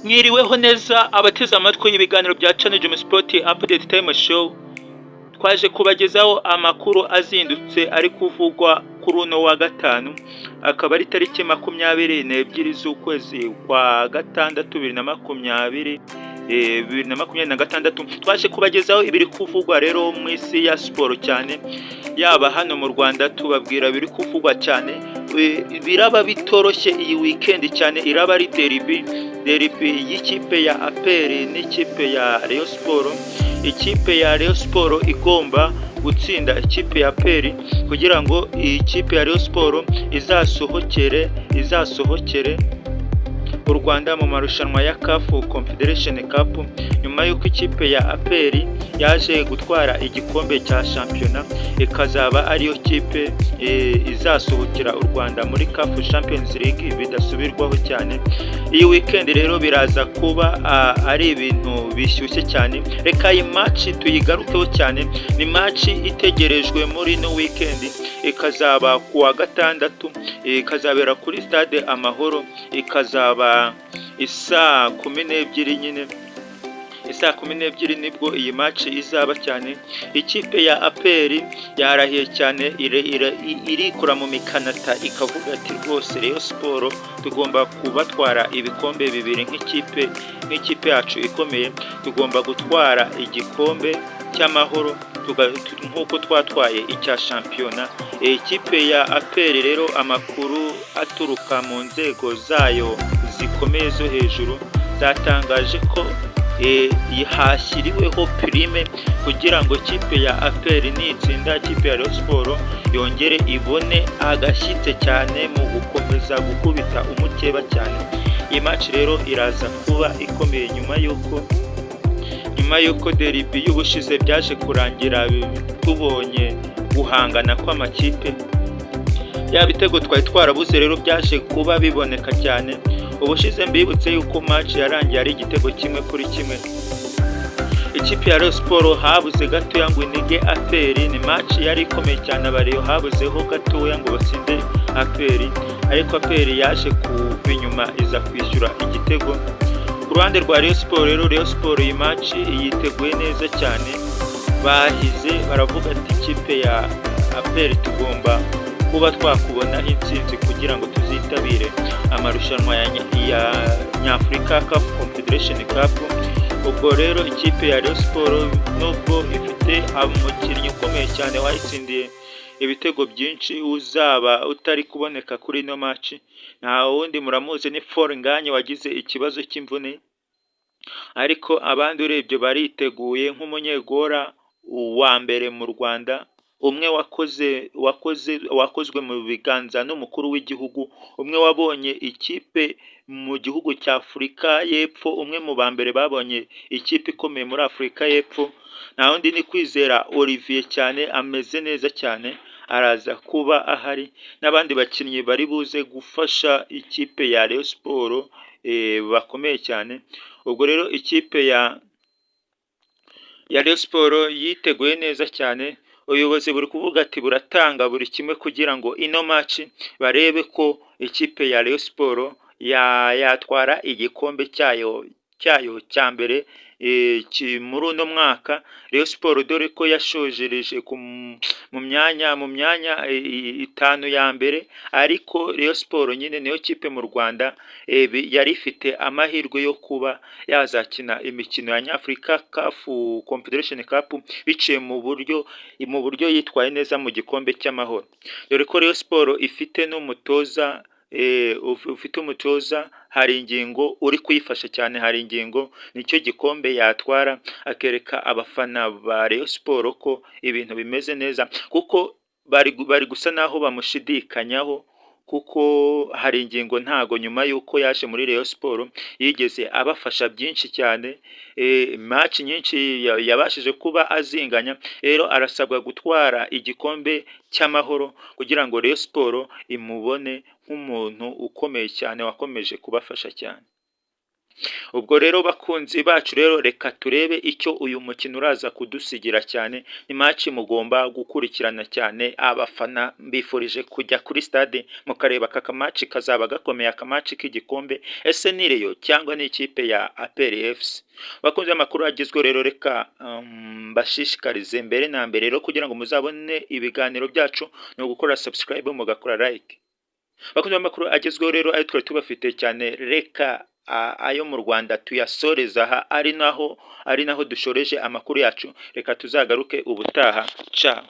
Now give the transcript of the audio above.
Mwiriweho neza abateze amatwi ibiganiro bya Channel Jim Sport Update Time Show. Twaje kubagezaho amakuru azindutse ari kuvugwa kuri uno wa gatanu, akaba ari tariki 22 z'ukwezi kwa gatandatu 2026. Twaje kubagezaho ibiri kuvugwa rero mu isi ya siporo cyane, yaba hano mu Rwanda tubabwira biri kuvugwa cyane. Biraba bitoroshye iyi weekend cyane, iraba ari derby, derby y'ikipe ya APR n'ikipe ya Rayon Sport. Ikipe ya Rayon Sport igomba gutsinda ikipe ya APR kugira ngo iyi kipe ya Rayon Sport izasohokere u Rwanda mu marushanwa ya CAF Confederation Cup, nyuma y'uko ikipe ya APR yaje gutwara igikombe cya shampiyona, ikazaba ariyo kipe izasohokera u Rwanda muri CAF Champions League bidasubirwaho cyane. Iyi weekend rero biraza kuba ari ibintu bishyushye cyane. Reka iyi match tuyigarukeho cyane. Ni match itegerejwe muri ino weekend, ikazaba ku wa gatandatu, ikazabera kuri Stade Amahoro, ikazaba isaa 12 nyine. Isaa 12 nibwo iyi match izaba cyane. Ikipe ya APR yarahiye cyane, irikura mu mikanata, ikavuga ati: "Rwose Rayon Sport tugomba kubatwara ibikombe bibiri nk'ikipe yacu ikomeye. Tugomba gutwara igikombe cy'Amahoro nk'uko twatwaye icya shampiyona." Ikipe ya APR rero, amakuru aturuka mu nzego zayo zikomeye zo hejuru zatangaje ko hashyiriweho prime kugira ngo ikipe ya APR nitsinda ikipe ya Rayon Sport yongere ibone agashyitse cyane mu gukomeza gukubita umukeba cyane. Iyi match rero iraza kuba ikomeye nyuma y'uko derby y'ubushize byaje kurangira tubonye guhangana kw'amakipe. Ya bitego twari twarabuze rero byaje kuba biboneka cyane. Ubushize mbibutse yuko match yarangiye ari igitego 1-1. Ikipe ya Rayon Sport habuze gatoya ngo inige APR. Ni match yari ikomeye cyane. Aba Rayon habuzeho gatoya ngo batsinde APR, ariko APR yaje kuva inyuma iza kwishyura igitego. Ku ruhande rwa Rayon Sport rero, Rayon Sport iyi match yiteguye neza cyane. Bahize baravuga ati: "Ikipe ya APR tugomba kuba twakubona intsinzi kugira ngo tuzitabire amarushanwa ya Nyafurika CAF Confederation Cup." Ubwo rero ikipe ya Rayon Sport, nubwo ifite umukinnyi ukomeye cyane wayitsindiye ibitego byinshi uzaba utari kuboneka kuri ino match, nta wundi muramuzi, ni Fall Ngagne wagize ikibazo cy'imvune, ariko abandi urebye bariteguye, nk'umunyegora wa mbere mu Rwanda, umwe wakoze wakozwe mu biganza n'umukuru w'igihugu, umwe wabonye ikipe mu gihugu cya Afurika y'Epfo, umwe mu ba mbere babonye ikipe ikomeye muri Afurika y'Epfo, nta wundi ni Kwizera Olivier cyane, ameze neza cyane, araza kuba ahari n'abandi bakinnyi bari buze gufasha ikipe ya Rayon Sport bakomeye cyane. Ubwo rero ikipe ya Rayon Sport yiteguye neza cyane. Ubuyobozi buri kuvuga ati buratanga buri kimwe kugira ngo ino match barebe ko ikipe ya Rayon Sport yatwara igikombe cyayo cya mbere muri uno mwaka. Rayon Sport dore ko yashojereje mu myanya itanu ya mbere, ariko Rayon Sport nyine niyo kipe mu Rwanda yari ifite amahirwe yo kuba yazakina imikino ya Nyafurika CAF Confederation Cup biciye mu buryo yitwaye neza mu gikombe cy'Amahoro, dore ko Rayon Sport ifite n'umutoza, ufite umutoza Haringingo uri kuyifasha cyane. Haringingo nicyo gikombe yatwara, akereka abafana ba Rayon Sport ko ibintu bimeze neza, kuko bari gusa naho bamushidikanyaho, kuko Haringingo ntago nyuma y'uko yaje muri Rayon Sport yigeze abafasha byinshi cyane. Match nyinshi yabashije kuba azinganya. Rero arasabwa gutwara igikombe cy'Amahoro kugira ngo Rayon Sport imubone nk'umuntu ukomeye cyane wakomeje kubafasha cyane. Ubwo rero, bakunzi bacu rero, reka turebe icyo uyu mukino uraza kudusigira cyane. Ni match mugomba gukurikirana cyane. Abafana mbifurije kujya kuri stade mukareba aka match, kazaba gakomeye, aka match k'igikombe. Ese ni Rayon cyangwa ni ikipe ya APR FC? Bakunzi b'amakuru agezweho rero, reka mbashishikarize mbere na mbere rero, kugira ngo muzabone ibiganiro byacu ni ugukora subscribe, mugakora like. Bakunzi b'amakuru agezweho rero, ayo twari tubafite cyane, reka ayo mu Rwanda tuyasoreza aha, ari naho dushoreje amakuru yacu. Reka tuzagaruke ubutaha. Ciao.